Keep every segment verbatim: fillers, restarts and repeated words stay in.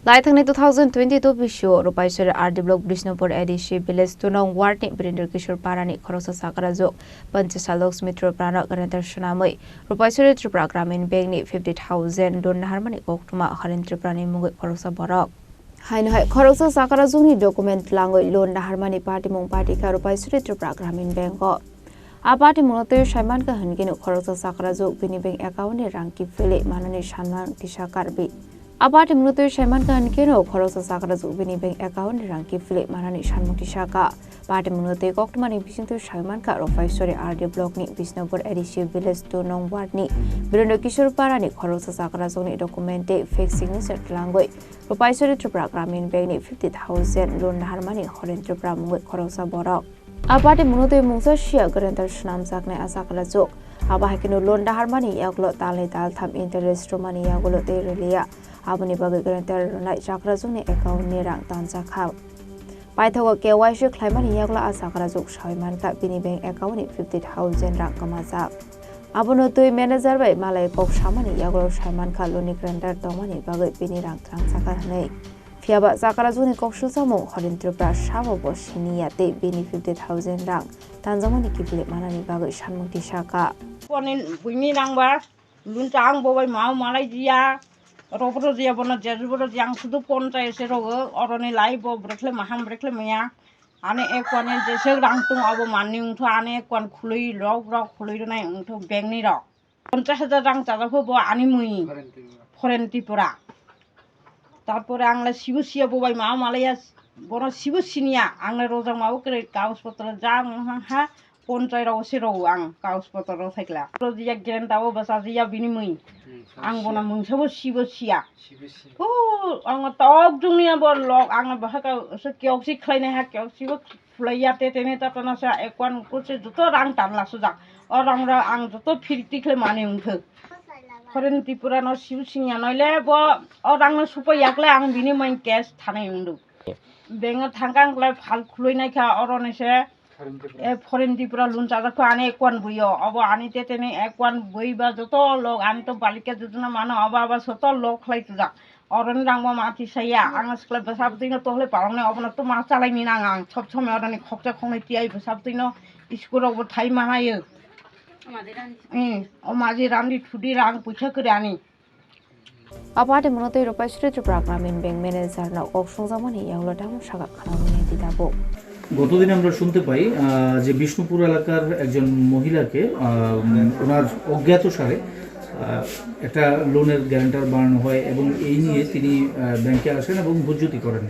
Laithangni two thousand twenty-two bisio Rupaisori R D block Bishnupur A D C village two nong ward ni Birendra Kishore Para ni khoroksa sakrajwk Panchasha Lakshmi Tripura no guarantor swnamwi Rupaisori Tripura Gramin Bank ni fifty thousand loan naharmani koktwma Horen Tripura ni mungwi khoroksa borok. Haino hai khoroksa sakrajwk ni document twlangwi loan naharmani patimung patikha Rupaisori Tripura Gramin Bank o. A patimungno twi saimankha hinkhe no khoroksa sakrajwk bini bank account ni rang kiphilwi manani sanmang tisa karwi. A patimungno twi saimankha hinkhe no khoroksa sakrajwk bini bank account ni rang kiphilwi manani sanmung tisa ka. Patimungno twi koktwmani bisingtwi saimankha Rupaisori R D block ni Bishnupur A D C village two nong ward ni Birendra Kishore Para ni khoroksa sakrajwk ni document tei fake signature twlangwi Rupaisori Tripura Gramin Bank ni fifty thousand loan naharmani Horen Tripura mungwi khoroksa borok. A patimungno twi mungsa siya guarantor swnamjaknai a sakrajwk. Abo hai kheno loan daharmani yagulo talni taltham interest rwmani yagulo tei rwliya. Aboni bagwi guarantor rwnai sakrajwkni account ni rang tanjakha. Paithago K Y C khlaimani yagulo a sakrajwk sawi mankha bini bank account ni fifty thousand rang kwmajak. Abono twi manager bai malai kok samani yagulo sai mankha loan ni guarantor tongmani bagwi bini rang twlangjakha hwnwi. Phiyaba sakrajwkni kok sujamung Horen Tripura sabo bo siniya tei bini fifty thousand rang tanjakmani kiphilwi manani bagwi sanmung tisaka. Boni buini nangba luncha ang bobai mau malai jiya, robro jiya, bono jejbro jiya, ang sudu ponchai se rogo, oroni lai bo brekhle maham brekhle maya. Ani ekwan ni jesek rang tung abo manni ungtho ani ekwan khului rok rok khului rwnai ungtho bank ni rok. Ponchash hajar rang chajak pho bo ani mui Foreign Tripura. Tarpore ang le sibo siya bo bai ma malaya bono sibo siniya ang le rojak ma bo kwrwi kaus potro ja ang ha ponchai rok se rok ang kaus potro rok saikla. Rojak genta bo basa jiya bini mui. Ang bono mungsa bo sibo siya. Oh, ang tok jungni abo lok ang bahaka se kyoksi khlainai ha kyoksi bo Khulaiya te tene ta tana sa ekwan kurse joto rang tanla sujak. O rang rang ang joto phirti khle mani ungkhe. Foreign Tripura no siu singya noile bo o rang no supai yakle ang bini main cash thanai ungdu. Benga thangkang khlai phal khuloi naikha oro nese. E Foreign Tripura loan chajak kho ani ekwan buio. Obo ani te tene ekwan bui ba joto log ani to balika jojona mano obo abo soto log khlai tujak. Oroni rang bo ma tisaya, ang sikla bwsa bwtwi no tohle palong nai, obono to ma chalai ni nang ang, sob somoi oroni khokcha khoknwi tiyai bwsa bwtwi no school rok bo thai manayo. Hmm, o maji randi thudi rang puisa kwrwi ani. Abo ate mono twi Rupaisri Tripura Gramin Bank manager no kok sungjakmani yagulo tamo saka khana mani di dabo. গত দিন আমরা শুনতে পাই, আহ, যে বিষ্ণুপুর এলাকার একজন মহিলাকে, আহ, উম, ওনার অজ্ঞাত সারে, আহ, একটা লোনের গ্যারান্টার বানানো হয় এবং এই নিয়ে তিনি, আহ, ব্যাংকে আসেন এবং ভুজ্যতি করেন।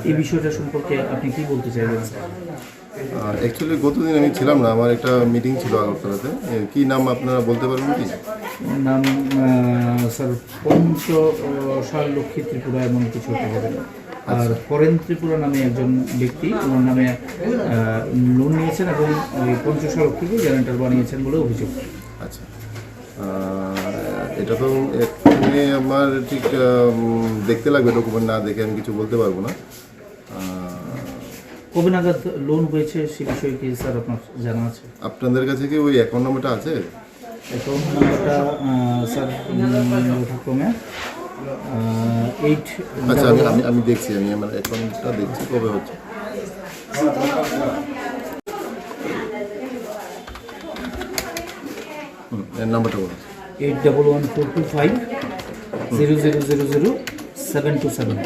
এই বিষয়টা সম্পর্কে আপনি কি বলতে চাইবেন? আহ, actually গত দিন আমি ছিলাম না, আমার একটা মিটিং ছিল আগরতলাতে। এ, কি নাম আপনারা বলতে পারবেন কি? ওনার নাম, আহ, স্যার, পঞ্চ, আহ, সার লক্ষ্মী ত্রিপুরা এমন কিছু একটা হবে। আর আচ্ছা। ফরেন ত্রিপুরা নামে একজন ব্যক্তি, ওনার নামে, আহ, লোন নিয়েছেন এবং ওই পঞ্চশালক থেকে গ্যারান্টার বানিয়েছেন বলে অভিযোগ। আচ্ছা। আহ, এটা তো এখানে আমার ঠিক, আহ, উম, দেখতে লাগবে, ডকুমেন্ট না দেখে আমি কিছু বলতে পারবো না। আহ, কবে নাগাদ লোন হয়েছে সে বিষয়ে কি স্যার আপনার জানা আছে? আপনাদের কাছে কি ওই অ্যাকাউন্ট নাম্বারটা আছে? অ্যাকাউন্ট নাম্বারটা, আহ, স্যার, উম, যথাক্রমে, আহ, এইট আচ্ছা, আমি, আমি, আমি দেখছি, আমি আমার অ্যাকাউন্টটা দেখছি, কবে হচ্ছে। হুম, এর নাম্বারটা বলুন। Eight double one four two five zero zero zero zero seven two seven.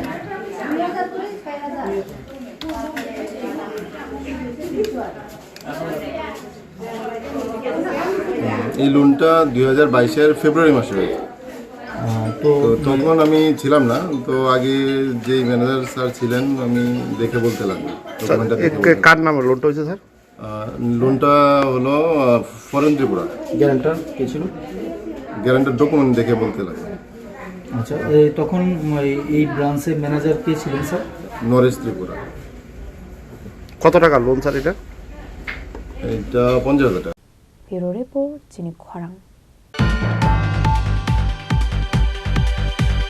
এই লোনটা দুই হাজার বাইশের ফেব্রুয়ারি মাসে হয়েছে। আহ, তো তো তখন আমি ছিলাম না, তো আগে যেই ম্যানেজার স্যার ছিলেন, আমি দেখে বলতে লাগবো, স্যার, ডকুমেন্টটা এ, দেখে কে, বলতে লাগবো। কার নামে লোনটা হয়েছে, স্যার? আহ, লোনটা হলো, আহ, ফরেন ত্রিপুরা। গ্যারান্টার কে ছিল? গ্যারান্টার ডকুমেন্ট দেখে বলতে লাগবে। আচ্ছা, এই তখন এই, এই ব্রাঞ্চের ম্যানেজার কে ছিলেন, স্যার? নরেশ ত্রিপুরা। কত টাকা লোন, স্যার, এটা? এটা পঞ্চাশ হাজার টাকা। Bureau Report, Chini Khorang.